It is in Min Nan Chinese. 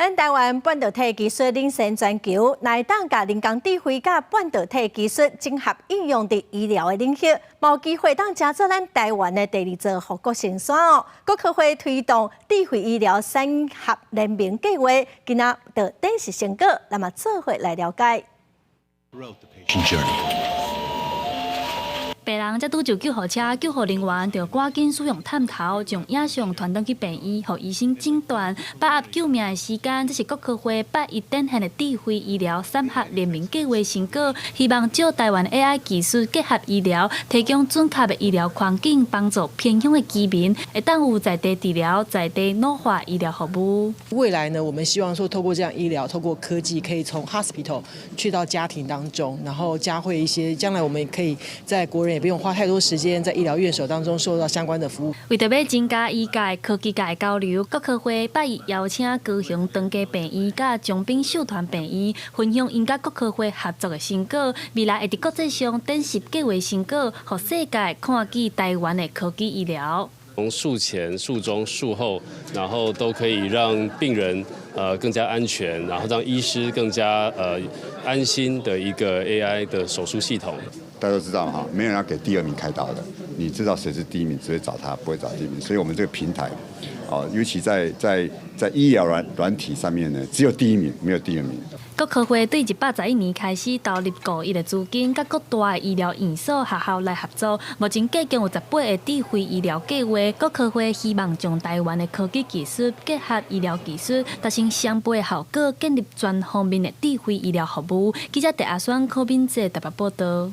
咱台灣半導體技術領先全球，若會當共人工智慧佮半導體技術整合應用佇醫療的領域，有機會當成做咱台灣的第二座護國神山哦。國科會推動智慧醫療產業聯盟計劃，今仔就展示成果，咱嘛做伙來了解。 Journey. 病人才拄上救護車，救護人員就趕緊使用探頭將影像傳轉去病院，予醫生診斷，把握救命的時間。這是國科會拜一展現的智慧醫療產業聯盟計劃成果，希望借台灣 AI 技術結合醫療，提供準確的醫療環境，幫助偏鄉的居民會當有在地治療、在地老化醫療服務。未來呢，我們希望說透過這樣醫療，透過科技，可以從 hospital 去到家庭當中，然後嘉惠一些將來我們可以在國人也不用花太多時間在醫療院所當中受到相關的服務。為著欲增加醫界、科技界的交流，國科會拜一邀請高雄長庚病院佮長濱秀傳病院分享𪜶佮國科會合作的成果，未來會佇國際上展示計劃成果，予世界看見台灣的科技醫療。從術前、術中、術後，然後都可以讓病人更加安全，然後讓醫師更加安心的一個 AI 的手術系統。大家都知道哈，沒有人要給第二名開刀的。你知道誰是第一名，只會找他，不會找第二名。所以，我們這個平台，哦，尤其在醫療軟體上面呢，只有第一名，沒有第二名。國科會對111年開始投入5億的資金，佮各大醫療院所、學校來合作。目前計共有18個智慧醫療計劃。國科會希望將台灣的科技技術結合醫療技術，達成雙倍的效果，建立全方面的智慧醫療服務。記者鄭阿雙、柯敏哲台北報導。